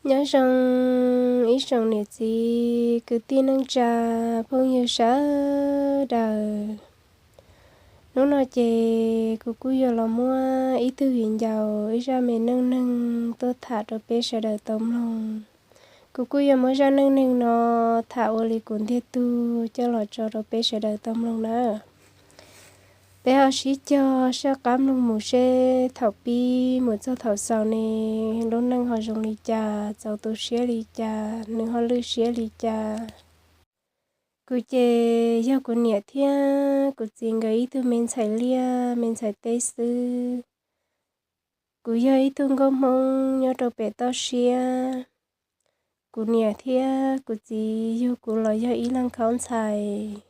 Nyob zoo ib tsoom niam txiv kwv tij neej tsa phooj ywg sawv daws. Hnub no ces kuv kuj yuav los muab ib tug viv ncaus ib zaj me neej neeg tuaj tham rau peb sawv daws tau mloog. Kuv kuj yuav muab zaj neej neeg no tham ua li kuv ntiag tug coj los tso rau peb sawv daws tau mloog na. Peb ho sib cog saj qab mloog mus seb thaum pib mus txog thaum xaus ne lub neej ho zoo li cas, txaus tu siab li cas, nws ho lwj siab li cas. Kuv ces yog kuv niam thiab kuv txiv nkawd ib tug me ntxhais liaj me ntxhais teb xwb. Kuv yog ib tug nkauj Hmoob nyob rau pem toj siab. Kuv niam thiab kuv txiv yug kuv los yog ib leeg khaub ntxhais.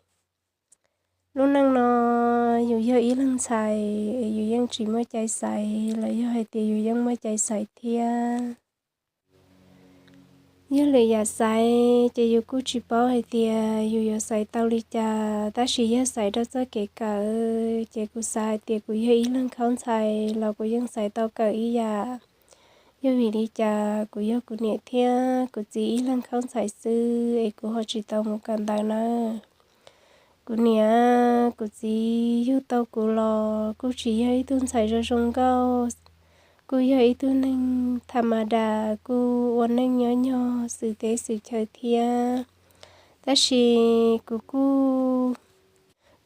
Lub neej no yus yog ib leeg ntxhais es yus yeej tsis muaj cai xaiv los yog hais tias yus yeej muaj cai xaiv thiab. Yog lwm yam xaiv ces yus kuj tsis paub hais tias yus yuav xaiv tau li cas, tab sis yog xaiv rau txoj kev kawm ces kuv xav hais tias kuv yog ib leeg khaub ntxhais los kuv yeej xaiv tau kawm ib yam. Yog vim li cas kuv yog kuv niam thiab kuv txiv ib leeg khaub ntxhais xwb es kuv ho tsis tau mus kawm ntawv nawb? Kuv niam kuv txiv yug tau kuv los kuj tsis yog ib tug ntxhais zoo zoo nkauj, kuj yog ib tug neeg tham ma das, kuj ua neej nyob nyog xwm teb xwm chaw thiab. Tab sis kuv kuj,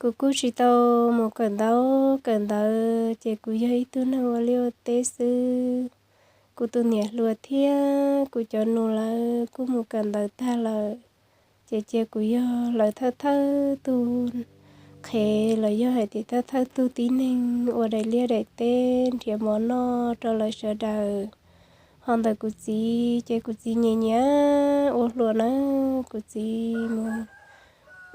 kuv kuj tsis tau mus kawm ntaub kawm ntawv ces kuv yog ib tug neeg ua liaj ua teb xwb. Kuv tus niam hluas thiab kuv cov nus lawv kuj mus kawm ntawv tag lawm, ces cia kuv yog lawv thawj thawj tug qhev los yog hais tias thawj thawj tug tib neeg ua daim liaj daim teb nrhiav mov noj rau lawv sawv daws. Ho ntawm kuv txiv ces kuv txiv nyiam nyiam ua hluas na, kuv txiv mus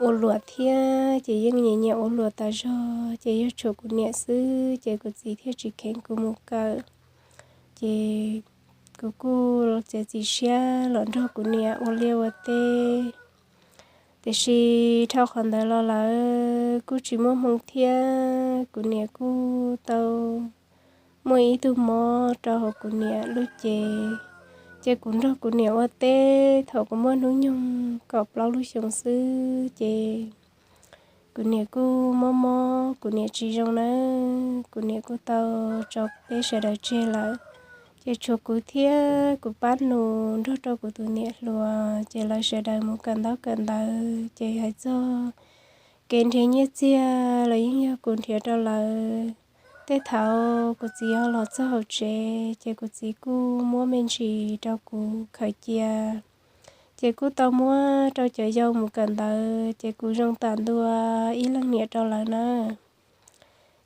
ua luam thiab ces yeej nyiam nyiam ua hluas tas zog, ces yog tshuav kuv niam xwb ces kuv txiv thiaj tsis kheev kuv mus kawm. Ces kuv kuj txiav txim siab los nrog kuv niam ua liaj ua teb. Tiam sis dhau qhov ntawd los lawm kuj tsis muaj hmoo thiab, kuv niam kuj tau muaj ib tug mob rau hauv kuv niam lub cev, ces kuv nrog kuv niam ua teb thaum kuv muaj hnub nyoog kaum plaub lub xyoo xwb ces kuv niam kuj mob mob, kuv niam tsis zoo nawb, kuv niam kuj tau tso peb sawv daws tseg lawm. Ces tshuav kuv thiab kuv pab nus nrog rau kuv tus niam hluas, ces lawv sawv daws mus kawm ntaub kawm ntawv, ces hais txog kev nrhiav nyiaj txiag los yeej yog kuv nrhiav rau lawv. Tej thaum kuv txiv ho los txog hauv tsev, ces kuv txiv kuj muab me ntsis rau kuv khaws cia, ces kuj tau muab rau cov yau mus kawm ntawv, ces kuv zoo tam ntua ib leej niam rau lawv na.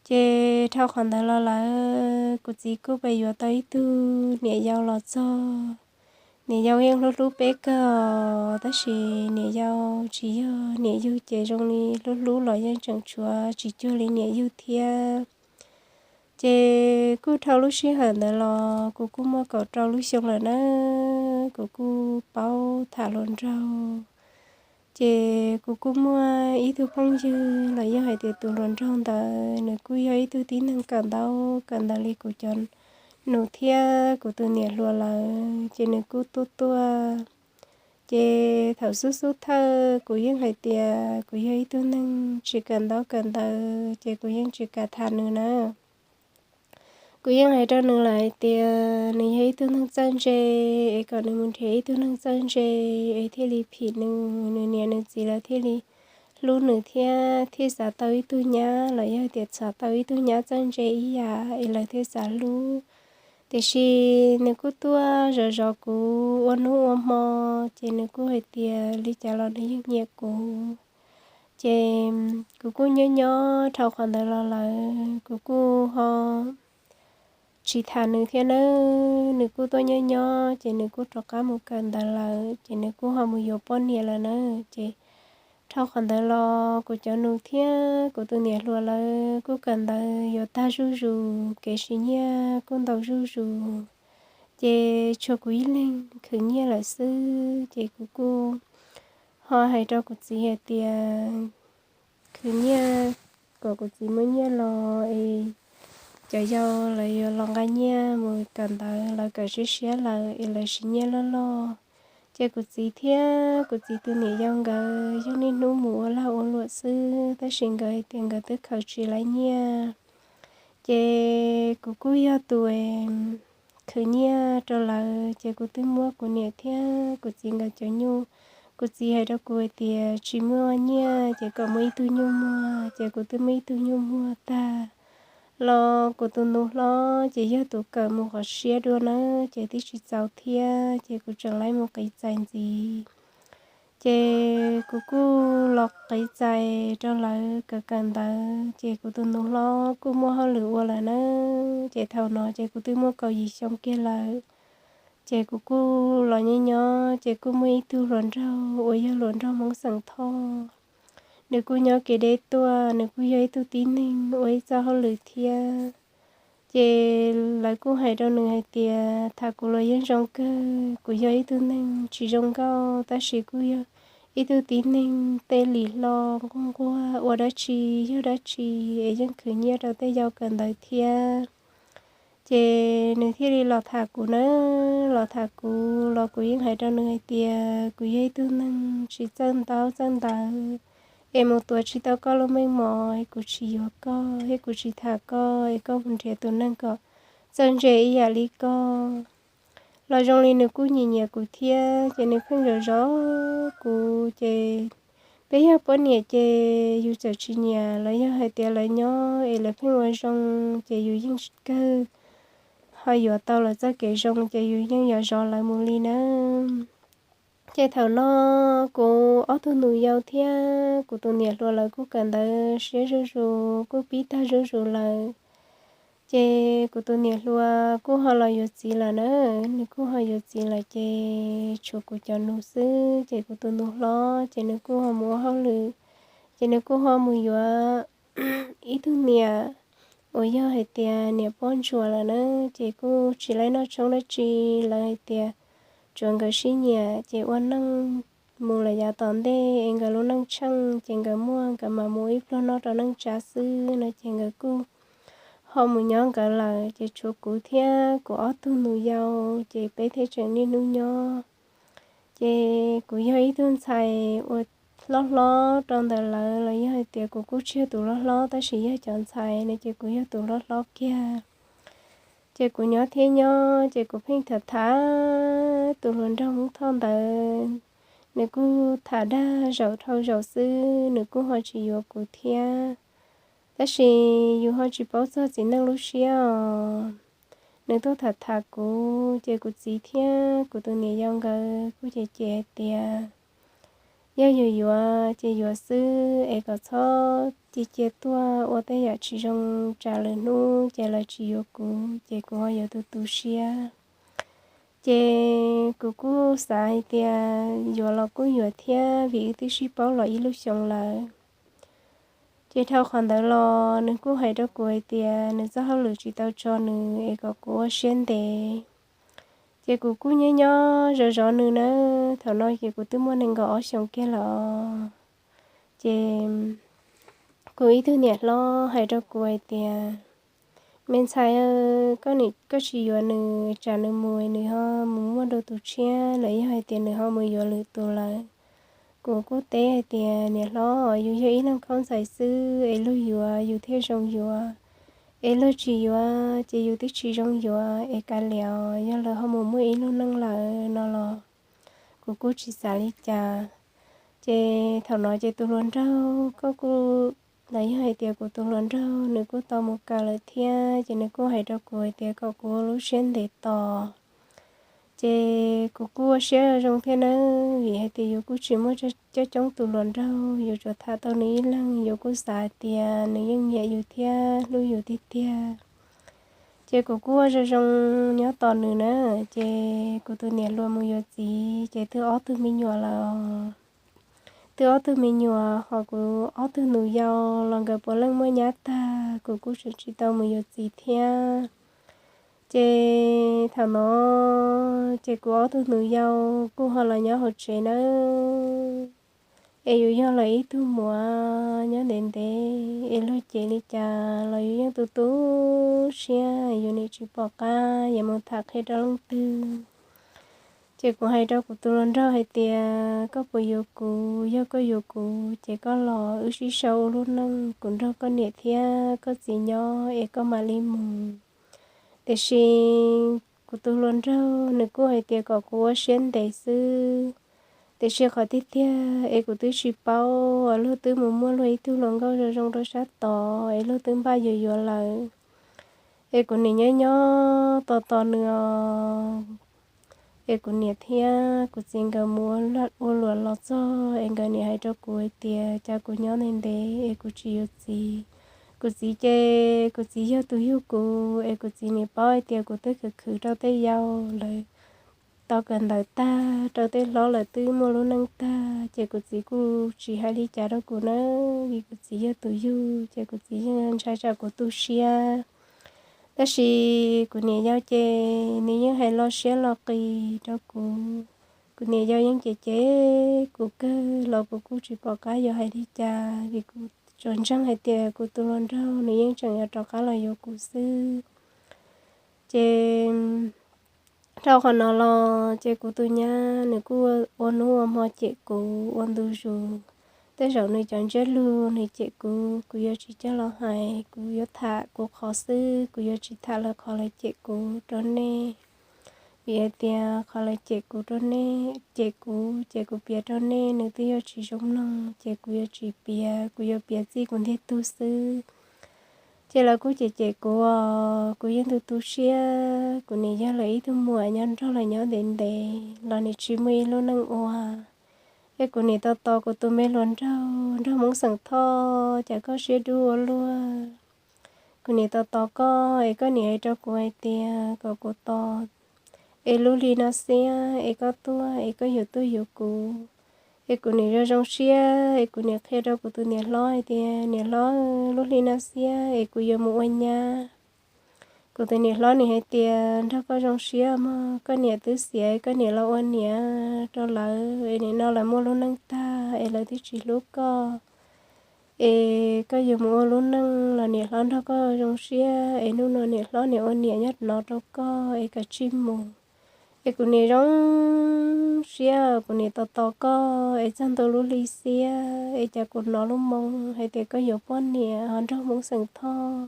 Ces dhau qhov ntawd los lawm kuv txiv kuj pais yuav tau ib tug niam yau los txog. Niam yau yeej hlub hlub peb kawg, tab sis niam yau tsis yog niam yug ces zoo li hlub hlub los yeej tseem tshuav tsis cuag li niam yug thiab. Ces kuj dhau lub sij hawm ntawd los kuv kuj muaj kaum rau lub xyoo lawm na, kuv kuj paub tham hluas nraug. Ces kuv kuj muaj ib tug phooj ywg los yog hais tias tus hluas nraug ntawd nws kuj yog ib tug tib neeg kawm ntaub kawm ntawv li kuv cov nus thiab kuv tus niam hluas lawm, ces nws kuj tuaj tuaj. Ces thaum xub xub thawj kuv yeej hais tias kuv yog ib tug neeg tsis kawm ntaub kawm ntawv, ces kuv yeej tsis kam tham nws na. Kuv yeej hais rau nws lawm hais tias nws yog ib tug neeg txawj ntse, es kom nws mus nrhiav ib tug neeg txawj ntse, es thiaj li phim nws, nws niam nws txiv lawv thiaj li hlub nws thiab thiaj xav tau ib tug nyab los yog tias xav tau ib tug nyab txawj ntse ib yam es lawv thiaj xav hlub. Tiam sis nws kuj tuaj zov zov kuv ua hnub ua hmo, ces nws kuj hais tias li cas los nws yeej nyiam kuv. Ces kuv kuj nyob nyob dhau qhov ntawd los lawm kuv kuj ho tsis tham nws thiab nawb. Nws kuj tuaj nyob nyob ces nws kuj rov qab mus kawm ntawv lawm, ces nws kuj ho mus yuav poj niam lawm na. Ces dhau qhov ntawd los kuv cov nus thiab kuv tus niam hluas lawv kuj kawm ntawv yuav tag zuj zus, kev siv nyiaj kuj ntau zuj zus, ces tshuav kuv ib leeg khwv nyiaj lawm xwb. Ces kuv kuj ho hais rau kuv txiv hais tias khwv nyiaj kom kuv txiv muab nyiaj los es cov yau lawv yuav los nqa nyiaj mus kawm ntawv, lawv kawm siab siab lawm es lawv siv nyiaj loj loj. Ces kuv txiv thiab kuv txiv tus niam yau nkawd yeej niaj hnub mus ua lag ua luam xwb, tab sis nkawd hais tias nkawd twb khaws tsis laib nyiaj. Ces kuv kuj yog tus khwv nyiaj rau lawv, ces kuv twb muab kuv niam thiab kuv txiv nkawd cov nyuj. Kuv txiv hais rau kuv hais tias tsis muaj nyiaj ces kom muab ib tug nyuj muag, ces kuv twb muab ib tug nyuj muag tag los kuv tus nus hlob ces yog tus kawm mus qhov siab dua nawb, ces twb tsis txaus thiab, ces kuv tseem laib mus qiv txais ntxiv. Ces kuv kuj los qiv txais rau lawv kawm kawm ntawv, ces kuv tus nus hlob kuj muaj hauj lwm ua lawm nawb. Ces thaum no ces kuv twb muaj kaum yim xyoo kiag lawm. Ces kuv kuj los nyob nyob, ces kuj muaj ib tug hluas nraug uas yog hluas nraug Hmoob xeem Thoj. Nws kuj nyob kev deb tuaj, nws kuj yog ib tug tib neeg ua ib txoj hauj lwm thiab. Ces lawv kuj hais rau nws hais tias tham kuv los yeej zoo kawg, kuv yog ib tug neeg tsis zoo nkauj tab sis kuj yog ib tug tib neeg tej lim hlo nquag nquag, ua dab tsi yog dab tsi es yeej khwv nyiaj rau tej yau kawm ntawv thiab. Ces nws thiaj li los tham kuv nawb, los tham kuv los kuv yeej hais rau nws hais tias kuv yog ib tug neeg tsis txawj ntaub txawj ntawv, es mus tuav tsis tau koj lub meej mom es kuv tsis yuav koj thiab kuv tsis tham koj, es koj mus nrhiav tus neeg kom txawj ntse ib yam li koj. Los zoo li nws kuj nyiam nyiam kuv thiab, ces nws pheej zov zov kuv. Ces peb yog poj niam ces yus txawm tsis nyiam los yog hais tias lawv nyob es lawv pheej ua zoo, ces yus yeej kawg ho yuav tau lawv txoj kev zoo, ces yus yeej yuav zov lawv mus li nawb. Ces thaum no kuv ob tug nus yau thiab kuv tus niam hluas lawv kuj kawm ntawv siab zuj zus, kuj pib tag zuj zus lawm. Ces kuv tus niam hluas kuj ho los yuav txiv lawm na, nws kuj ho yuav txiv lawm ces tshuav kuv cov nus xwb. Ces kuv tus nus hlob ces nws kuj ho mus ua hauj lwm, ces nws kuj ho mus yuav ib tug niam uas yog hais tias niam poj ntsuam lawm na, ces kuj tsis laib noj tshoob dab tsi. Lawv hais tias tsuav nkawd sib nyiam ces ua neej mus lawm yav tom ntej es nkawd lub neej tsheej ces nkawd muaj nkawd mam mus ib pluag noj rau neej tsa xwb no, ces nkawd kuj ho mus nyob nkawd lawm. Ces tshuav kuv thiab kuv ob tug nus yau, ces peb thiaj tseem niaj hnub nyob. Ces kuv yog ib tug ntxhais uas hlob hlob rau ntawm lawv los yog hais tias kuv kuj tsis yog tus hlob hlob tab sis yog cov ntxhais no ces kuv yog tus hlob hlob kiag. Ces kuv nyob thiab nyob ces kuv pheej tham tham tus hluas nraug Hmoob Thoj ntawd. Nws kuj tham dag zaum dhau zaum xwb, nws kuj ho tsis yuav kuv thiab. Tab sis yus ho tsis paub txog txiv neej lub siab os. Nws tuaj tham tham kuv ces kuv txiv thiab kuv tus niam yau nkawd kuj cem cem hais tias yog yus yuav ces yuav xwb es kom txhob cia cia tuaj ua tej yam tsis zoo tsam lwm hnub ces lawv tsis yuav kuv ces kuv ho yuav tu tu siab. Ces kuv kuj xav hais tias yuav los kuj yuav thiab vim wb twb sib paub los ib lub xyoo lawm. Ces dhau qhov ntawd los nws kuj hais rau kuv hais tias nws txoj hauj lwm tsis tau tso nws es kom kuv ua siab ntev. Ces kuv kuj nyob nyob zov zov nws nawb, thaum no ces kuv twb muaj nees nkaum ob xyoos kiag lawm. Ces kuv ib tug niam hlob hais rau kuv hais tias me ntxhais, koj tsis yuav nws tsam nws mus nws ho mus muaj dua tus tshiab los yog hais tias nws ho mus yuav lwm tus lawm. Kuv kuj teb hais tias niam hlob, yus yog ib leeg khaub ntxhais xwb es luag yuav yus thiaj zoo yuav, es luag tsis yuav ces yus twb tsis zoo yuav es kav liam, yog lawv ho mus muaj ib lub neej lawm no los kuv kuj tsis xav li cas. Ces thaum no ces tus hluas nraug koj kuj, los yog hais tias kuv tus hluas nraug nws kuj tau mus kawm lawm thiab ces nws kuj hais rau kuv hais tias kom kuv ua lub siab ntev tos. Ces kuv kuj ua siab zoo thiab nawb, vim hais tias yus kuj tsis muaj coob coob tus hluas nraug, yus tsuas tham tau nws ib leeg, yus kuj xav hais tias nws yeej nyiam yus thiab hlub yus tiag tiag. Ces kuv kuj ua zoo zoo nyob tos nws na. Ces kuv tus niam hluas mus yuav txiv ces twb ob tug me nyuam lawm. Twb ob tug me nyuam hos kuv ob tug nus yau los nkawd puav leej muaj nyab tag, kuv kuj tseem tsis tau mus yuav txiv thiab. Ces thaum no ces kuv ob tug nus yau kuj ho los nyob hauv tsev nawb. es yus yog lawv ib tug muam nyob ntev ntev es luag cem li cas los yus yeej tu tu siab, yus nim tsis pom qab yuav mus tham qhia rau leej twg. Ces kuv hais rau kuv tus hluas nraug hais tias, koj puas yuav kuv? Yog koj yuav kuv ces koj los wb sib sau ua lub neej, kuv nrog koj niam thiab koj txiv nyob es koj mam li mus. Tiam sis kuv tus hluas nraug nws kuj hais tias kom kuv ua siab ntev xwb. Tiam sis qhov tiag tiag es kuv twb tsis paub, luag twb mus muaj luag ib tug hluas nkauj zoo zoo rau sab tod es luag twb npaj yuav yuav lawm. Es kuv nim nyob nyob tos tos nws os. Es kuv niam thiab kuv txiv nkawd mus ua luam los txog es nkawd nim hais rau kuv hais tias cas kuv nyob ntev ntev es kuv tsis yuav txiv. Kuv txiv ces kuv txiv yog tus yug kuv es kuv txiv nim paub hais tias kuv twb khwv khwv rau tej yau lawm, tau kawm ntawv tag rau tej hlob lawm twb muaj lub neej tag ces kuv txiv kuj tsis hais li cas rau kuv na, vim kuv txiv yog tus yug ces kuv txiv yeej ntshai tsam kuv tu siab. Tab sis kuv niam yau ces nws yeej hais lo siab lo qis rau kuv. Kuv niam yau yeej cem cem kuv kawg los kuv kuj tsis pom qab yuav hais li cas vim kuv tsuas ntseeg hais tias kuv tus hluas nraug nws yeej tseem yuav rov qab los yuav kuv xwb. Ces dhau qhov no los ces kuv tus nyab nws kuj ua hnub ua hmo cem kuv ua ntu zus. Tej zaum nws cov ntsiab lus nws cem kuv, kuv yuav tsis coj los hais, kuv yuav tham kuv qhov xwb, kuv yuav tsis tham lawv qhov lawv cem kuv rau nej. Vim hais tias qhov lawv cem kuv rau nej, cem kuv ces kuv piav rau nej nws twb yuav tsis zoo mloog ces kuv yuav tsis piav, kuv yuav piav txij kuv ntiag tug xwb. Ces lawv kuj cem cem kuv os, kuv yeej tu tu siab. Kuv nim yog lawv ib tug muam nyob nrog lawv nyob ntev ntev los nim tsis muaj ib lub neej ua. Es kuv nim tos tos kuv tus me hluas nraug nrog Hmoob xeem Thoj, cas koj siab dub ua luaj. Kuv nim tos tos koj es koj nim hais rau kuv hais tias kom kuv tos es lub hli no xiab es koj tuaj es koj yuav tuaj yuav kuv. Es kuv nim zoo zoo siab es kuv nim qhia rau kuv tus niam hlob hais tias niam hlob, lub hli no xiab es kuv yuav mus ua nyab. Kuv tus niam hlob nim hais tias nrog koj zoo siab mog, koj niam twb xiam koj niam los ua niam rau lawv es nim no lawv muaj lub neej tag es lawv twb tsis hlub koj. Es koj yuav mus ua lub neej los niam hlob nrog koj zoo siab es hnub no niam hlob niam ua niam nyob no rau koj es kav tsij mus. Es kuv nim zoo siab kuv nim tos tos koj es txog ntua lub hli xiab es cas kuv hnov lub moo hais tias koj yuav poj niam ho nrog Hmoob xeem Thoj.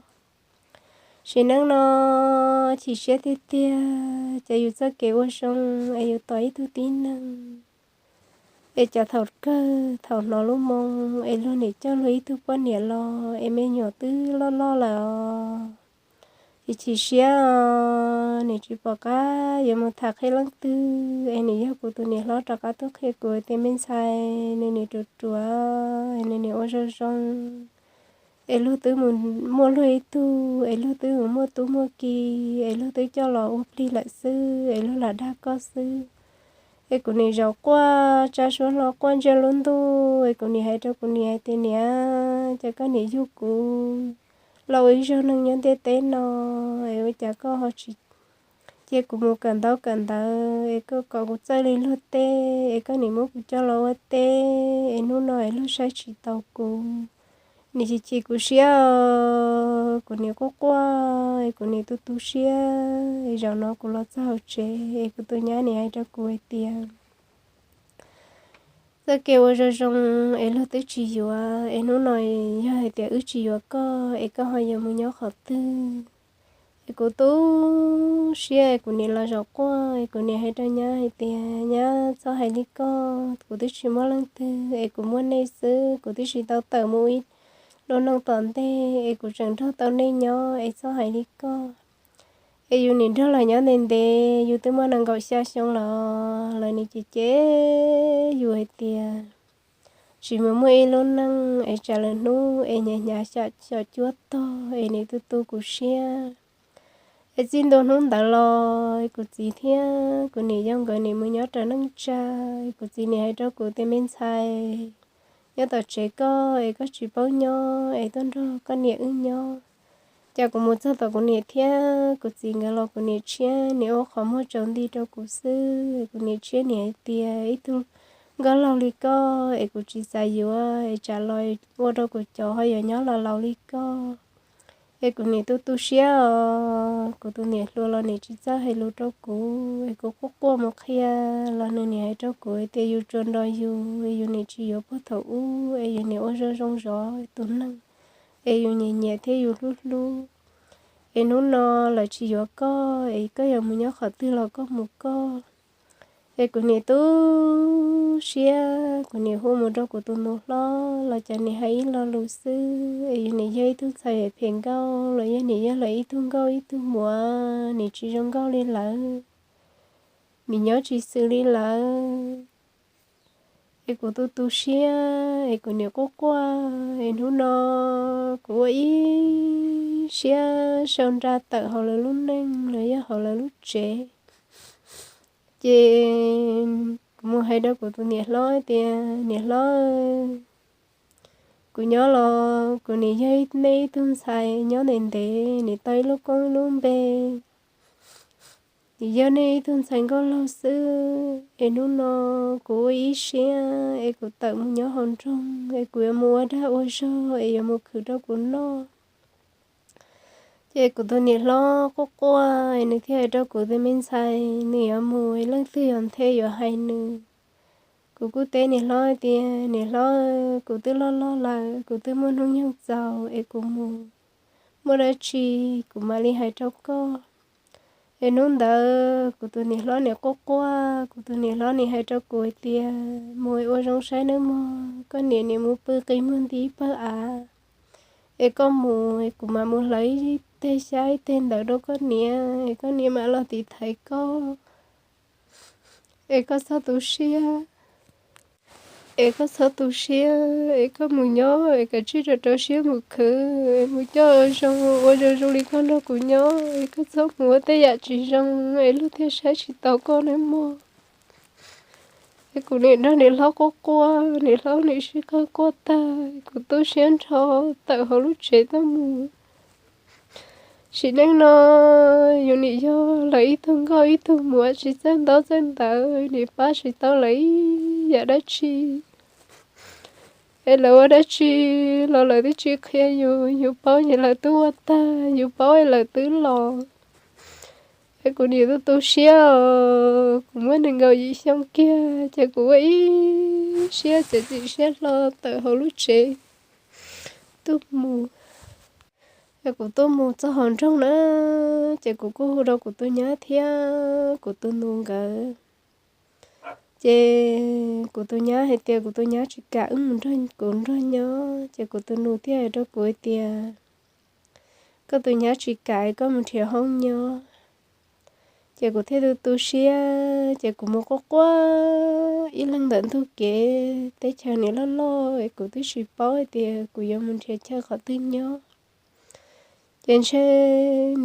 Sim neej no chim siab tiag tiag, ces yus txoj kev ua zoo es yus tos ib tug tib neeg es cas thaum kawg thaum hnov lub moo es luag nim coj luag ib tug poj niam los es me nyuam twb loj loj lawm os. Ces chim siab os, nim tsis pom qab yuav mus tham qhia leej twg es nim yog kuv tus niam hlob rov qab tuaj qhia kuv tias me ntxhais, nws nim ruam ruam, nws nim ua zoo zoo es luag twb mus muaj luag ib tug es luag twb mus muaj tub muaj ki es luag twb coj los ua plig lawm xwb es luag lam dag koj xwb. Es kuv nim zaum quaj tsa suab hlo quaj ntsia lub ntuj es kuv nim hais rau kuv niam hais tias niam, cas koj nim yug kuv los ua ib zaug neeg nyob ntiaj teb no es ua cas koj ho tsis cia kuv mus kawm ntaub kawm ntawv es koj kom kuv txawj li luag tej es koj nim muab kuv coj los ua teb es hnub no es luag saib tsis taus kuv. Nim chim chim kuv siab, kuv nim quaj quaj es kuv nim tu tu siab es zaum no kuv los txog hauv tsev es kuv tus nyab nim hais rau kuv hais tias txoj kev ua zoo zoo es luag twb tsis yuav es hnub no yog hais tias wb tsis yuav koj es koj ho yuav mus nyob qhov twg? Es kuv tu siab es kuv nim los zaum quaj es kuv nim hais rau nyab hais tias nyab txhob hais li koj, kuv twb tsis muaj leej twg es kuv muaj nej xwb, kuv twb tsis tau tawm mus ib lub neej tom ntej es kuv tseem nrog tau nej nyob es txhob hais li koj. Es yus nim nrog lawv nyob ntev ntev, yus twb muaj nees nkaum xya xyoo los lawv nim cem cem yus hais tias tsis mus muaj ib lub neej es tsam lwm hnub es hnyav hnyav xyom cuab tog es nim tu tu kuv siab. Es txij ntua hnub ntawd los kuv txiv thiab kuv niam yau nkawd nim mus nyob raws neej tsa. Kuv txiv nim hais rau kuv tias me ntxhais, nyob tom tsev koj es koj tsis paub nyob es tuaj nrog koj niam wb nyob. Cas kuv mus txog tom kuv niam thiab kuv txiv nkawd los kuv niam tshiab nim ua qhov muag tsaus nti rau kuv xwb. Kuv niam tshiab nim hais tias ib tug nkauj laug li koj es kuv tsis xav yuav, es tsam los ua rau kuv cov ho yuav nyob los laus li koj. Es kuv nim tu tu siab os, kuv tus niam hluas los nim tsis txawj hais lus rau kuv, es kuv quaj quaj mus qhia los nws nim hais rau kuv hais tias yus tsuas nrog yus, yus nim tsis yuav puag thaum ub, es yus nim ua zoo zoo zov tus neeg, es yus nyiam nyiam thiab yus hlub hlub. Es hnub no lawv tsis yuav koj, es koj yuav mus nyob qhov twg los koj mus koj. Es kuv nim tu siab, kuv nim hu mus rau kuv tus nus hlob los cas nim hais ib lo lus xwb, es yus nim yog ib tug ntxhais phem nkauj los yog nim yog lawv ib tug nkauj ib tug muam, nim tsis zoo nkauj li lawv, nim nyob tsis xws li lawv. Es kuv tu tu siab, es kuv nim quaj quaj, es hnub no kuv ua ib siab sau nra tawm hauv lawv lub neej los yog hauv lawv lub tsev. Ces kuv mus hais rau kuv tus niam hlob tias, niam hlob, kuv nyob los kuv nim yog nej ib tug ntxhais nyob ntev ntev, nim tau ib lub koob ib lub npe, nim yog nej ib tug ntxhais nkauj laug xwb, es hnub no kuv ua ib siab es kuv tawm mus nyob hauv nroog, es kuv yuav mus ua dag ua zog, es yuav mus khwv rau kuv noj. Ces kuv tus niam hlob quaj quaj, es nws thiaj hais rau kuv tias, me ntxhais, nws yuav mus es leej twg yuav nthe yuav hais nws? Kuv kuj teb niam hlob tias, niam hlob, kuv twb loj loj lawm, kuv twb muaj hnub nyoog txaus, es kuv mus, muaj dab tsi kuv mam li hais rau koj. Es hnub ntawd kuv tus niam hlob nim quaj quaj, kuv tus niam hlob nim hais rau kuv hais tias, mus ua zoo saib nawb mog, koj niam nim mus pw qi muag nti ib pawg av, es koj mus es kuv mam mus hlawv ib teg xyab ib teg ntawv rau koj niam, es koj niam mam los tiv thaiv koj. Es koj txhob tu siab, es koj txhob tu siab, es koj mus nyob es kav tsij rau rau siab mus khwv, es mus coj zoo, ua zoo zoo li koj nrog kuv nyob, es koj txhob mus ua tej yam tsis zoo, es luag thiaj saib tsis taus koj nawb mog. Es kuv nim nrog niam hlob quaj quaj, niam hlob nim sib qawg quaj tag, kuv tu siab nrho tawm hauv lub tsev tuaj mus. Sim neej no yus nim yog lawv ib tug nkauj ib tug muam tsis txawj ntaub txawj ntawv, nim pab tsis tau lawv ib yam dab tsi. Es lawv ua dab tsi los lawv twb tsis qhia yus, yus paub ces lawv twb ua tag, yus paub es lawv twb los. Es kuv nim tu tu siab os, kuv muaj nees nkaum yim xyoo kiag ces kuv ua ib siab txiav txim siab hlo tawm hauv lub tsev tuaj mus. Es kuv tuaj mus txog hauv nroog na, ces kuv kuj hu rau kuv tus nyab thiab kuv tus nus nkawd. Ces kuv tus nyab hais tias kuv tus nyab tsis kam wb mus nrog kuv nrog nyob, ces kuv tus nus thiaj hais rau kuv hais tias, koj tus nyab tsis kam koj mus nrhiav hoob nyob. Ces kuv thiaj tu tu siab, ces kuv mus quaj quaj ib leeg ntawm ntug kev, teb chaws nim loj loj es kuv twb tsis paub hais tias kuv yuav mus nrhiav chaw qhov twg nyob. Ces ntshe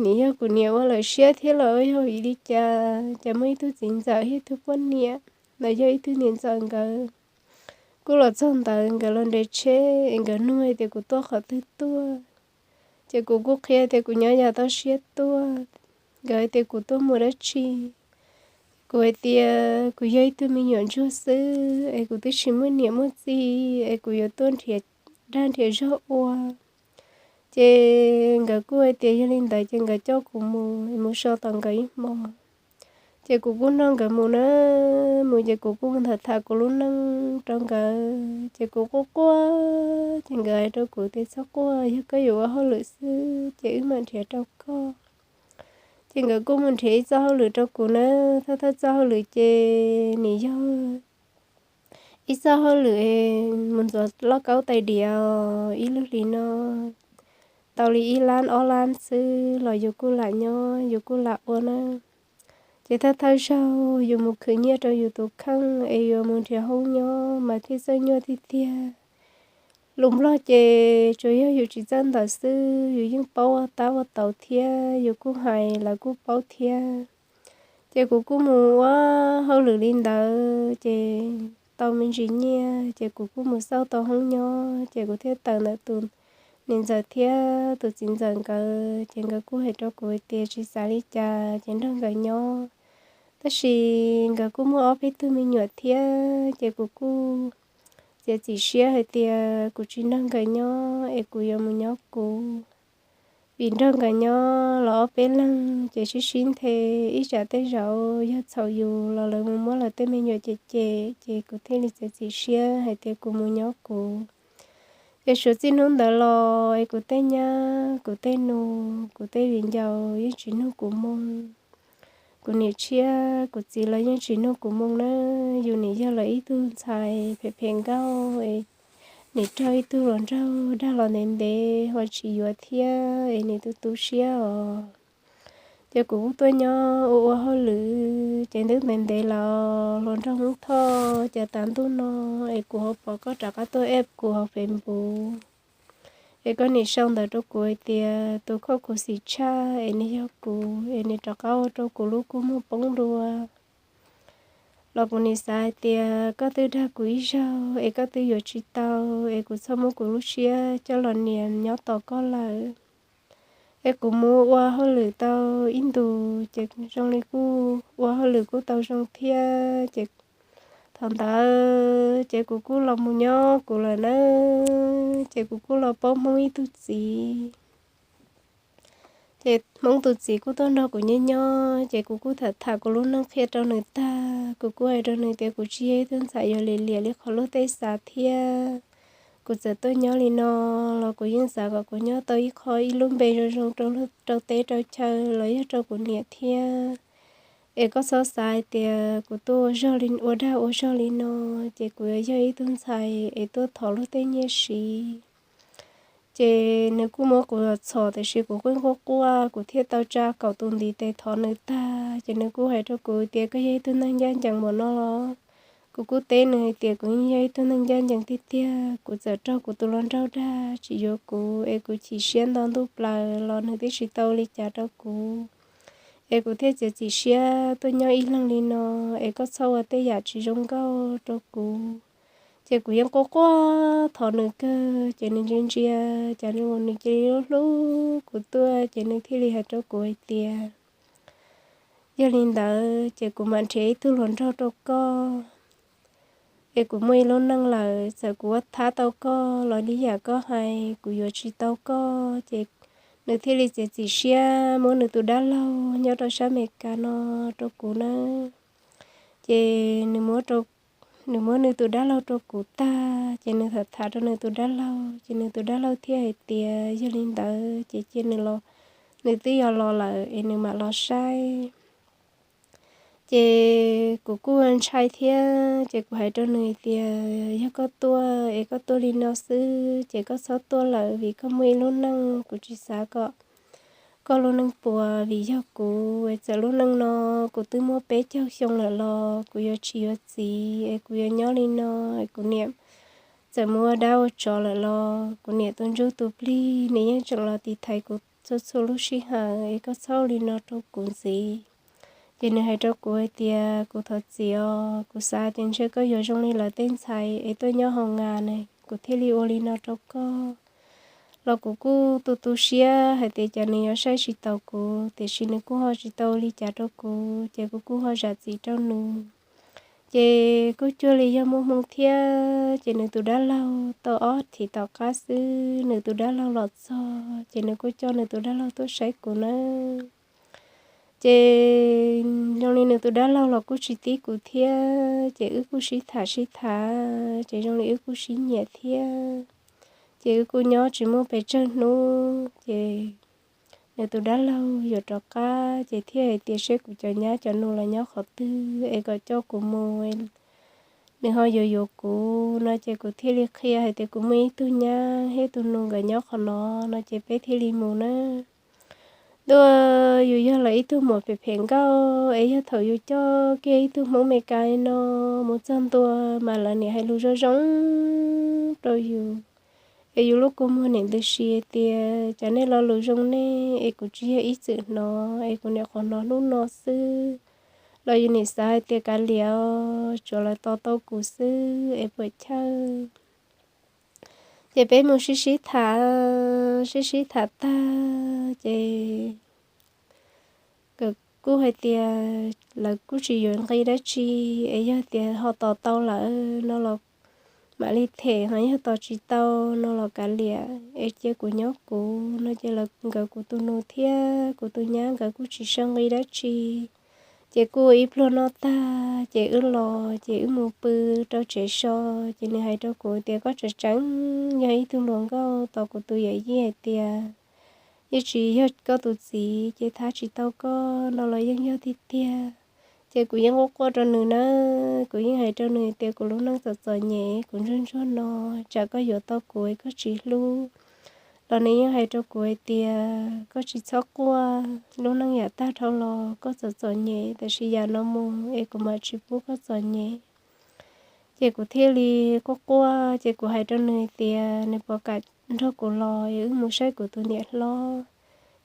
nim yog kuv niam ua lawm siab thiab los yog vim li cas, ces muaj ib tug txiv ntxawm thiab ib tug poj niam, los yog ib tug niam ntxawm nkawd kuj los txog ntawd, nkawd los nres tsheb, nkawd nug hais tias kuv tuaj qhov twg tuaj. Ces kuv kuj qhia tias kuv nyob yav toj siab tuaj, nkawd hais tias kuv tuaj mus dab tsi. Kuv hais tias kuv yog ib tug me nyuam ntsuag xwb es kuv twb tsis muaj niam muaj txiv es kuv yuav tuaj nrhiav dag nrhiav zog ua. Ces nkawd kuj hais tias yog li ntawd ces nkawd coj kuv mus, mus so tom nkawd ib hmo. Ces kuv kuj nrog nkawd mus na, mus ces kuv kuj mus tham tham kuv lub neej rau nkawd, ces kuv quaj quaj, ces nkawd hais rau kuv tias txhob quaj, yog koj yuav ua hauj lwm xwb ces wb mam nrhiav rau koj. Ces nkawd kuj mus nrhiav ib txoj hauj lwm rau kuv na, thawj thawj txoj hauj lwm ces nim yog ib txoj hauj lwm mus ntxuav lauj kaub tais diav, ib lub hlis no tau li ib lab ob lab xwb los yus kuj lam nyob yus kuj lam ua na. Ces thawj thawj zaug yus mus khwv nyiaj rau yus tus kheej es yuav mus nrhiav hoob nyob mas thiaj txawj nyuaj tiag tiag. Lus Nplog ces tsuas yog yus tsis txawj ntawv xwb, yus yeej paub ua tab ua tauv thiab, yus kuj hais lawv kuj paub thiab. Ces kuv kuj mus ua hauj lwm li ntawd ces tau me ntsis nyiaj ces kuv kuj mus xauj tau hoob nyob ces kuv thiaj tawm ntawm tus niam ntxawm thiab tus txiv ntxawm nkawd, ces nkawd kuj hais rau kuv hais tias tsis xav li cas ces nrog nkawd nyob. Tab sis nkawd kuj muaj ob peb tug me nyuam thiab, ces kuv kuj txiav txim siab hais tias kuv tsis nrog nkawd nyob es kuv yuav mus nyob kuv. Vim nrog nkawd nyob los ob peb leeg ces sib sib nthe, ib tsam tej zaum yog txhaum yus los lawv mus muab lawv tej me nyuam cem cem, ces kuv thiaj li txiav txim siab hais tias kuv mus nyob kuv. Ces suav txij hnub ntawd los es kuv tej nyab, kuv tej nus, kuv tej viv ncaus yeej tsis nug kuv moo. Kuv niam tshiab kuv txiv los yeej tsis nug kuv moo na. Yus nim yog lawv ib tug ntxhais phem phem nkauj, nim raug ib tug hluas nraug dag los ntev ntev ho tsis yuav thiab es nim tu tu siab os. Ces kuv kuj tuaj nyob ua ua hauj lwm ces twb ntev ntev los hluas nraug Hmoob Thoj, ces tas ntuj no es kuv ho pom koj rov qab tuaj ep kuv hauv Facebook, es koj nim sau ntawv rau kuv hais tias tus khuj kuv xim tshaj es nws yog kuv, es nws rov qab ua rau kuv lub kua muag poob dua. Los kuv nim xav hais tias koj twb dag kuv ib zaug es koj twb yuav tsis tau, es kuv txhob muab kuv lub siab coj los nias nyob tos koj lawm. Es kuv mus ua hauj lwm tau ib ntus ces zoo li kuj ua hauj lwm kuj tau zoo thiab, ces thaum ntawd ces kuv kuj los mus nyob kuv lawm na. Ces kuv kuj los paub Hmoob ib tug txiv, ces Hmoob tus txiv kuj tuaj nrog kuv nyob nyob, ces kuv kuj tham tham kuv lub neej qhia rau nws tag, kuv kuj hais rau nws tias kuv tsis yog ib tug ntxhais yuav liam liam li qhov luag tej xav thiab. Kuv txawm tuaj nyob li no los kuv yeej xav kom kuv nyob tau ib qho ib lub npe zoo zoo rau teb rau chaw los yog rau kuv niam thiab. Es koj txhob xav hais tias kuv tuaj ua zog li, ua dag ua zog li no ces kuv yuav yog ib tug ntxhais es tuaj thov luag tej nyiaj siv. Ces nws kuj muab kuv txhom, tiam sis kuv kuj quaj quaj, kuv thiaj tau tsa kaum tus ntiv tes thov nws tag. Ces nws kuj hais rau kuv tias koj yog ib tug neeg ncaj ncees npaum no los? Kuv kuj teb nws hais tias kuv yeej yog ib tug neeg ncaj ncees tiag tiag, kuv txawm raug kuv tus hluas nraug dag tsis yuav kuv es kuv chim siab nto ntuj plaws los nws twb tsis tau li cas rau kuv. Es kuv thiaj txiav txim siab tuaj nyob ib leeg li no, es koj txhob ua tej yam tsis zoo nkauj rau kuv. Ces kuv yeej quaj quaj thov nws kawg, ces nws ntsia ntsia cas nws cia li hlub hlub kuv tuaj, ces nws thiaj li hais rau kuv hais tias yog li ntawd ces kuv mam nrhiav ib tug hluas nraug rau koj. Es kuv muaj ib lub neej lawm, txawm kuv ua thab tau koj los li yam koj hais kuv yuav tsis tau koj. Ces nws thiaj li txiav txim siab muab nws tus dab laug nyob rau sab Amelikas no rau kuv nawb. Ces nws muab nws tus dab laug rau kuv tag, ces nws tham tham rau nws tus dab laug, ces nws tus dab laug thiaj hais tias yog li ntawd ces cia nws los, nws twb yog los lawm es nws mam los saib. Ces kuv kuj ntshai thiab, ces kuv hais rau nws tias yog koj tuaj es koj tuaj li no xwb ces koj txhob tuaj lawm, vim koj muaj ib lub neej, kuv tsis xav kom koj lub neej puas vim yog kuv. Es txawm lub neej no kuv twb muaj peb caug xyoo lawm los kuv yuav tsis yuav txiv, es kuv yuav nyob li no. Es kuv niam txawm mus ua dab ua tsov lawm los kuv niam tus ntsuj tus plig nws yeej tseem los tiv thaiv kuv txhua txhua lub sij hawm, es koj txhob ua li no rau kuv ntxiv. Ces nws hais rau kuv hais tias kuv thov txim os, kuv xav tias ntshe koj yuav zoo li lawv tej ntxhais es tuaj nyob hoo nas ne, kuv thiaj li ua li no rau koj. Los kuv kuj tu tu siab hais tias cas nws yuav saib tsis taus kuv, tiam sis nws kuj ho tsis tau ua li cas rau kuv, ces kuv kuj ho zam txim rau nws. Ces kuj cuag li yog muaj hmoo thiab, ces nws tus dab laug tau ob thiv tom qab xwb nws tus dab laug los txog, ces nws kuj coj nws tus dab laug tuaj saib kuv nawb. Ces zoo li nws tus dab laug los kuj tsis tib kuv thiab, ces wb kuj sib tham sib tham, ces zoo li wb kuj sib nyiam thiab. Ces wb kuj nyob tsis muaj pes tsawg hnub, ces nws tus dab laug yuav rov qab, ces thiaj hais tias seb kuv cov nyab cov nus los nyob qhov twg es kom coj kuv mus, nws ho yuav yuav kuv no, ces kuv thiaj li qhia hais tias kuv muaj ib tug nyab thiab tus nus nkawd nyob qhov no no, ces peb thiaj li mus na. Ntuj, yus yog lawv ib tug muam phem phem nkauj, es yog thaum yus coj kiag ib tug Hmoob Meskas no mus txog ntua mas lawv niam hais lus zoo zoo rau yus, es yus lub kua muag niam ntws si tias cas nej lo lus zoo nej es kuv tsis yog ib txwm hnov, es kuv niam qhuav hnov hnub no xwb. Los yus niam xav hais tias kav liam, tsuav lawv tos tau kuv xwb es puas chawj. Ces peb mus sib sib tham, sib sib tham tag ces kuj hais tias lawv kuj tsis yuav nqi dab tsi, es yog tias ho tos tau lawm no los mam li them, ho yog tos tsis tau no los kav liam, es cia kuv nyob kuv no. Ces nkawd, kuv tus nus thiab kuv tus nyab nkawd kuj tsis sau nqi dab tsi. Ces kuj ua ib pluag noj tag ces wb los ces wb mus pw rau tsev so. Ces nws hais rau kuv tias koj tseem tseem yog ib tug hluas nkauj, tos kuv tus yawm yij hais tias yeej tsis yog koj tus txiv ces thab tsis tau koj no los yeej yog tiag tiag. Ces kuv yeej quaj quaj rau nws na, kuv yeej hais rau nws tias kuv lub neej txom txom nyem, kuv ntsuag ntsuag no, tsam koj yuav tau kuv es koj tsis hlub los nws yeej hais rau kuv hais tias koj tsis txhob quaj, lub neej yam tag dhau los koj txom txom nyem, tiam sis yam no mus es kuv mam tsis pub koj txom nyem. Ces kuv thiaj li quaj quaj, ces kuv hais rau nws tias nws puas kam nrog kuv los es wb mus saib kuv tus niam hlob.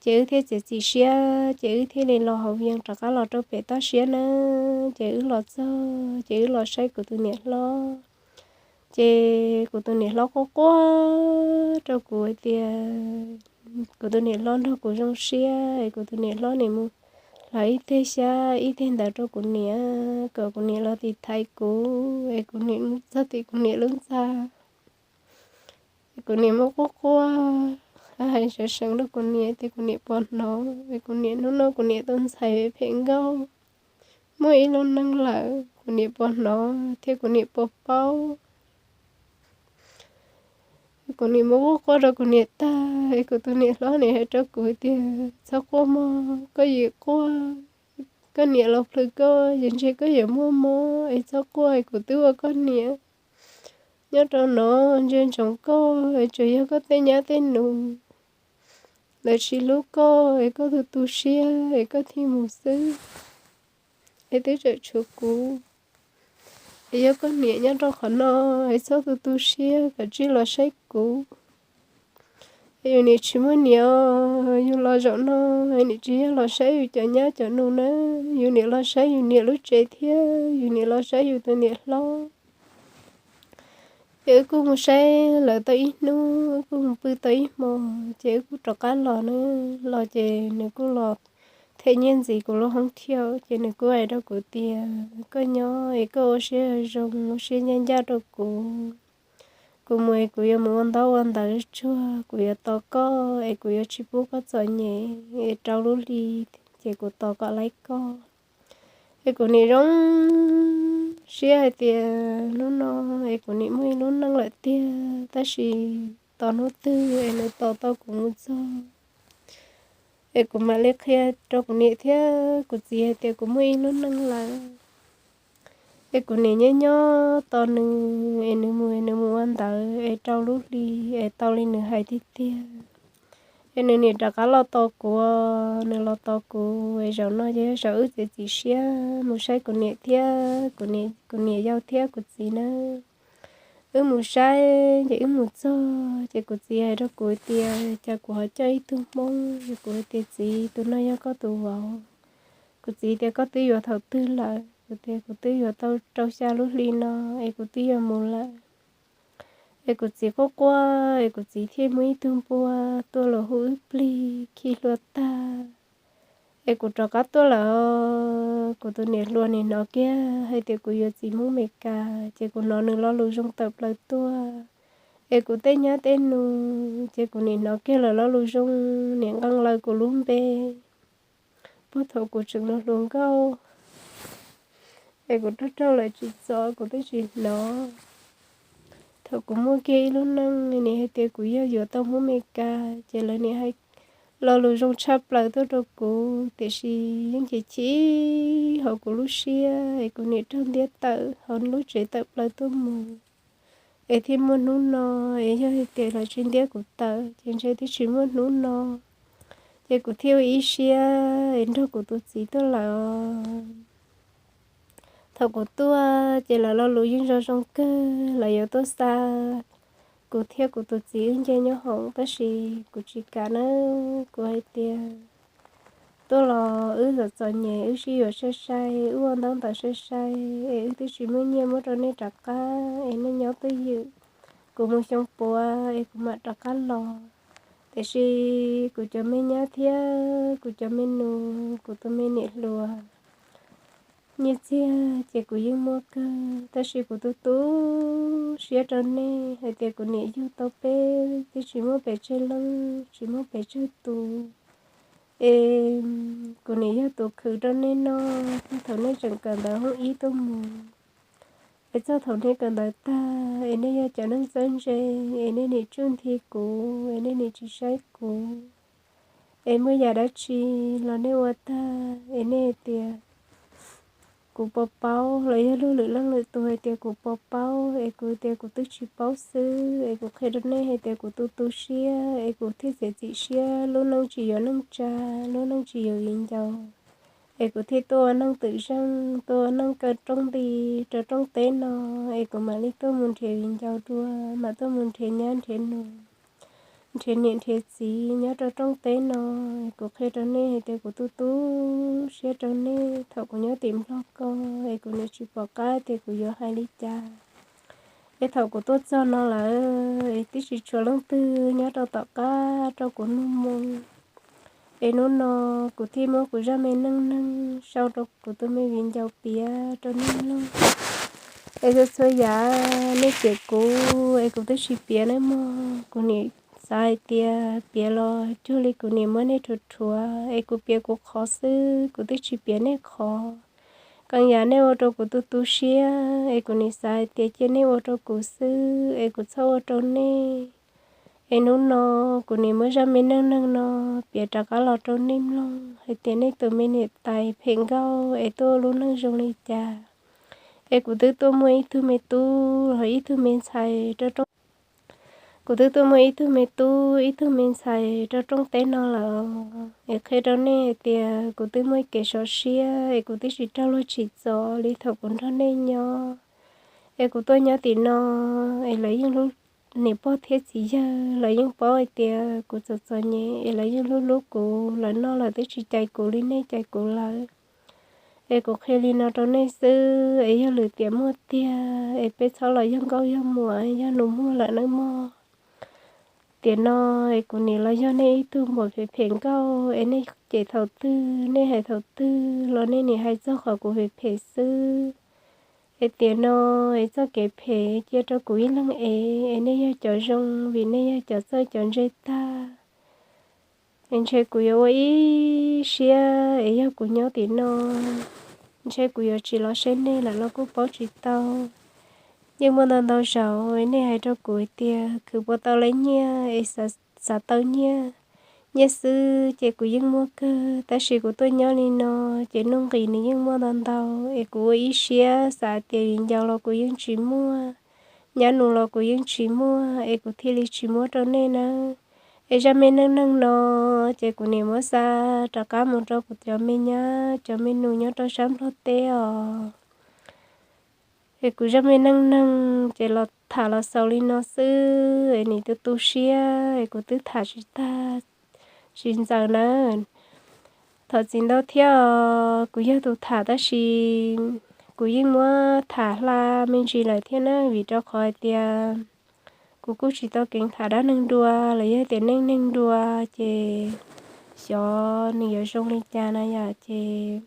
Ces wb thiaj txiav txim siab, ces wb thiaj li los hauv Vias rov qab los rau pem toj siab na. Ces wb los txog ces wb los saib kuv tus niam hlob. Ces kuv tus niam hlob quaj quaj rau kuv hais tias kuv tus niam hlob nrog kuv zoo siab es kuv tus niam hlob nim mus hlawv ib teg xyab ib teg ntawv rau kuv niam kom kuv niam los tiv thaiv kuv, es kuv niam mus txog tim kuv niam lub ntxa. Kuv niam muab quaj quaj, hais seev seev rau kuv niam tias kuv niam puas hnov, es kuv niam, hnub no kuv niam tau ntxhais phem nkauj, muaj ib lub neej lawm, kuv niam puas hnov thiab kuv niam puas paub. Kuv niam muab quaj quaj rau kuv niam tag, es kuv tus niam hlob nim hais rau kuv tias txhob quaj mog, koj yim quaj, koj niam los plhws koj ces ntshe koj yuav muaj mob, es txhob quaj, es kuv twb ua koj niam nyob rau no, ntsia ntsoov koj, es tsuas yog koj tej nyab tej nus lawv tsis hlub koj, es koj tu tu siab es koj thiaj mus xwb. Es twb tseem tshuav kuv, es yog koj niam nyob rau qhov no, es txhob tu tu siab, kav tsij los saib kuv. Es yus niam tsis muaj niam, yus los zaum no, es niam tsis yog los saib yus cov nyab cov nus na, yus niam los saib yus niam lub tsev thiab yus niam los saib yus tus niam hlob. Ces wb kuj mus saib lawv tau ib hnub, wb kuj mus pw tau ib hmos, ces wb kuj rov qab los na. Los ces nws kuj los them nyiaj ntxiv kuv lub hoob thiab, ces nws kuj hais rau kuv tias koj nyob es koj ua siab zoo, ua siab ncaj ncaj rau kuv. Kuv mus es kuv yuav mus ua ntaub ua ntawv tsuag, kuv yuav tos koj es kuv yuav tsis pub koj txom nyem, es rau lub hli ces kuv tos kom laib koj. Es kuv niam zoo siab hais tias hnub no es kuv niam muaj ib lub neej lawm tiag, tab sis tos hnub twg es nws tos tau kuv mus txog es kuv mam li qhia rau kuv niam thiab kuv txiv hais tias kuv muaj ib lub neej lawm. Es kuv niam nyob nyob tos nws, es nws mus es nws mus ua ntawv es rau lub hli es tau li nws hais tiag tiag. Es nws niam rov qab los tos kuv, nws los tos kuv es zaum no ces yog zaum wb txiav txim siab mus saib kuv niam thiab kuv niam, kuv niam yau thiab kuv txiv na. Wb mus saib ces wb mus txog ces kuv txiv hais rau kuv tias cas kuv ho coj ib tug Hmoob, es kuv hais tias txiv, tus no yog koj tus vauv. Kuv txiv tias koj twb yuav thaum twg lawm? Kuv tias kuv twb yuav tau rau xya lub hli no es kuv twb yuav mus lawm. Es kuv txiv quaj quaj es kuv txiv thiaj muab ib tug npua tuaj los hu wb plig khi hlua tag. Es kuv rov qab tuaj lawm, kuv tus niam hluas nim hnov kiag hais tias kuv yuav txiv Hmoob Meskas, ces kuv hnov nws lo lus zoo tawm plaws tuaj. Es kuv tej nyab tej nus ces kuv nim hnov kiag lawv lo lus zoo, nim nqee lawv kuv lub npe. Puag thaum kuv tseem hluas hluas nkauj, es kuv raug raug lawv tsim txom kuv twb tsis hnov. Thaum kuv muaj kiag ib lub neej, nim hais tias kuv yog yuav tau Hmoob Meskas, ces lawv nim hais lo lus zoo tshaj plaws tuaj rau kuv, tiam sis yeej chim chim hauv kuv lub siab, es kuv nim raug ntiab tawm hauv lub tsev tawm plaws tuaj mus. Es thiaj muaj hnub no, es yog hais tias lawv tsis ntiab kuv tawm ces ntshe twb tsis muaj hnub no. Ces kuv thiaj ua ib siab es nrog kuv tus txiv tuaj lawm. Thaum kuv tuaj ces lawv lo lus yeej zoo zoo kawg, lawv yuav tuaj xa kuv thiab kuv tus txiv wb nce nyob hoom, tab sis kuv tsis kam na. Kuv hais tias tuaj los wb txom txom nyem, wb sib yuav sai sai, wb ua ntaub ntawv sai sai, es wb twb tsis muaj nyiaj muab rau nej rov qab, es nej nyob twj ywm, kuv mus xyoo puav es kuv mam rov qab los. Tiam sis kuv cov me nyab thiab kuv cov me nus, kuv tus me niam hluas, nyiaj txiag ces kuv yeej muaj kawg, tab sis kuv tu tu siab rau nej hais tias kuv niam yug tau peb twb tsis muaj pes tsawg leej, tsis muaj pes tsawg tus, es kuv niam yog tus khwv rau nej noj thaum nej tseem kawm ntawv hoob ib tuaj mus. Es txog thaum nej kawm ntawv tag es nej yog cov neeg txawj ntse, es nej nim tsuj nthi kuv, es nej nim tsis saib kuv, es muaj yam dab tsi los nej ua tag es nej hais tias kuv puas paub, los yog luag lwm leej lwm tus hais tias kuv puas paub, es kuv tias kuv twb tsis paub xwb, es kuv qhia rau nej hais tias kuv tu tu siab, es kuv thiaj txiav txim siab lub neej tsis yuav neej tsa, lub neej tsis yuav viv ncaus, es kuv thiaj tuaj ua neej twm zeej, tuaj ua neej kaw rooj nti rau rooj teb no, es kuv mam li tuaj mus nrhiav viv ncaus dua, mam tuaj mus nrhiav nyab nrhiav nus, nrhiav niam nrhiav txiv nyob rau rooj teb no. Kuv qhia rau nej hais tias kuv tu tu siab rau nej thaum kuv nyob tim Nplog ko, es kuv nim tsis pom qab tias kuv yuav hais li cas, es thaum kuv tuaj txog no lawm es twb tsis tshuav leej twg nyob rau tom qab rau kuv nug moo. Es hnub no kuv thiaj muab kuv zaj me neej neeg sau rau kuv tus me viv ncaus piav rau nej mloog. Es txhua txhua yam nej cem kuv es kuv twb tsis piav nawb mog. Kuv nim xav hais tias piav los cuag li kuv nim muab nej rhuav rhuav, es kuv piav kuv qhov xwb, kuv twb tsis piav nej qhov. Qee yam nej ua rau kuv tu tu siab, es kuv nim xav hais tias cia nej ua rau kuv xwb, es kuv txhob ua rau nej. Es hnub no kuv nim muab zaj me neej neeg no piav rov qab los rau nej mloog hais tias nej tus me niam tais phem nkauj es tuaj ua lub neej zoo li cas. Es kuv twb tuaj muaj ib tug me tub los ib tug me ntxhais rau roob, kuv twb tuaj muaj ib tug me tub ib tug me ntxhais rau rooj teb no lawm. Es qhia rau nej hais tias kuv twb muaj kev sov siab, es kuv twb tsis raug luag tsim txom li thaum kuv nrog nej nyob. Es kuv tuaj nyob tim no, es lawv yeej hlub, niam pog thiab txiv yawg lawv yeej paub hais tias kuv txom txom nyem, es lawv yeej hlub hlub kuv, lawv noj lawv twb tsis cais kuv li nej cais kuv lawm. Es kuv qhia li no rau nej xwb, es yog lwm tiam muaj tiag es peb txhob los yog nkauj yog muam yog nus muag lawm nawb mog. Tiam no es kuv nim los yog nej ib tug muam phem phem nkauj, es nej cem thaum twg, nej hais thaum twg los nej nim hais txog qhov kuv phem phem xwb. Es tiam no es txoj kev phem cia rau kuv ib leeg es, es nej yog cov zoo vim nej yog cov txawj cov ntse tag. Es ntshe kuv yuav ua ib siab, es yog kuv nyob tim no, ntshe kuv yuav tsis los saib nej lawm los kuj paub tsis tau. Yeej muaj ntau ntau zaus nej hais rau kuv tias khwv puas tau lawv nyiaj es xav tau nyiaj, nyiaj xwb ces kuv yeej muaj kawg, tab sis kuv tuaj nyob li no ces nuj nqis nws yeej muaj ntau ntau, es kuv ua ib siab xav tias viv ncaus los kuv yeej tsis muaj, nyab nus los kuv yeej tsis muaj, es kuv thiaj li tsis muab rau nej nawb. Es zaj me neej neeg no ces kuv nim muab xa rov qab mus rau kuv cov me nyab cov me nus nyob rau sab Nplog teb os. Es kuv zaj me neej neeg ces los tham los xaus li no xwb, es nim tu tu siab es kuv twb tham tsis tag tsis ntxaws nawb. Thov txim ntau thiab os, kuv yog tus tham tab sis kuv yeej muab tham hla me ntsis lawm thiab na, vim rau qhov hais tias kuv kuj tsis tau keev tham dab neeg dua los yog tias neej neeg dua, ces xyov nws yuav zoo li cas na yom. Ces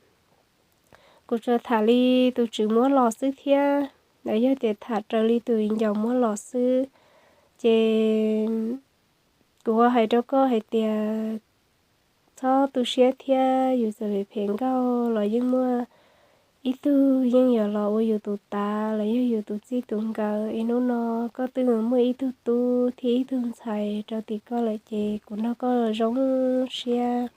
kuv tsuas tham li tus tswv muab los xwb thiab, los yog tias tham raws li tus viv ncaus muab los xwb. Ces kuv ho hais rau koj hais tias txhob tu siab thiab, yus txawm phem phem nkauj los yeej muaj ib tug yeej yuav los ua yus tus tav los yog yus tus txij tus nkawm. Es hnub no koj twb muaj ib tug tub thiab ib tug ntxhais rau tim koj lawm ces kuv nrog koj zoo siab.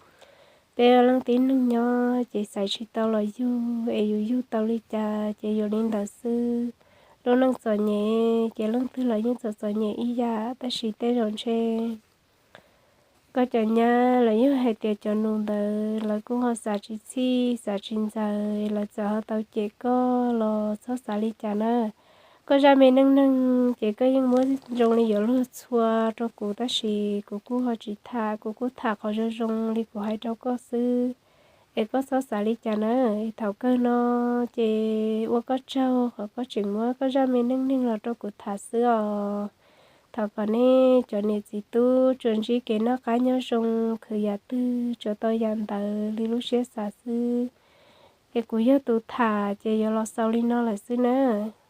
Peb leej tib neeg nyob ces xaiv tsis tau los yug, es yus yug tau li cas ces yuav li ntawd xwb. Lub neej txom nyem ces leej twg los yeej txom txom nyem ib yam, tab sis tej zaum ntshe koj cov nyab los yog hais tias cov nus ntawd lawv kuj ho xav tsis txhij xav tsis ntxaws, lawv txawm ho tau cem koj los txhob xav li cas na. Koj zaj me neej neeg ces koj yeej muab zoo li yuav luag txhua rau kuv, tab sis kuv kuj ho tsis tham, kuv kuj tham qhov zoo zoo li kuv hais rau koj xwb. Es koj txhob xav li cas na. Thaum kawg no ces ua koj tsaug qhov koj tseem muab koj zaj me neej neeg los rau kuv tham xwb os. Thov kom nej cov niam txiv tub tsuas ntsib kev noj qab nyob zoo, khwv yam twg tsuas tau yam ntawd li lub siab xav xwb. Es kuv yog tus tham ces yuav los xaus li no lawm xwb nawb.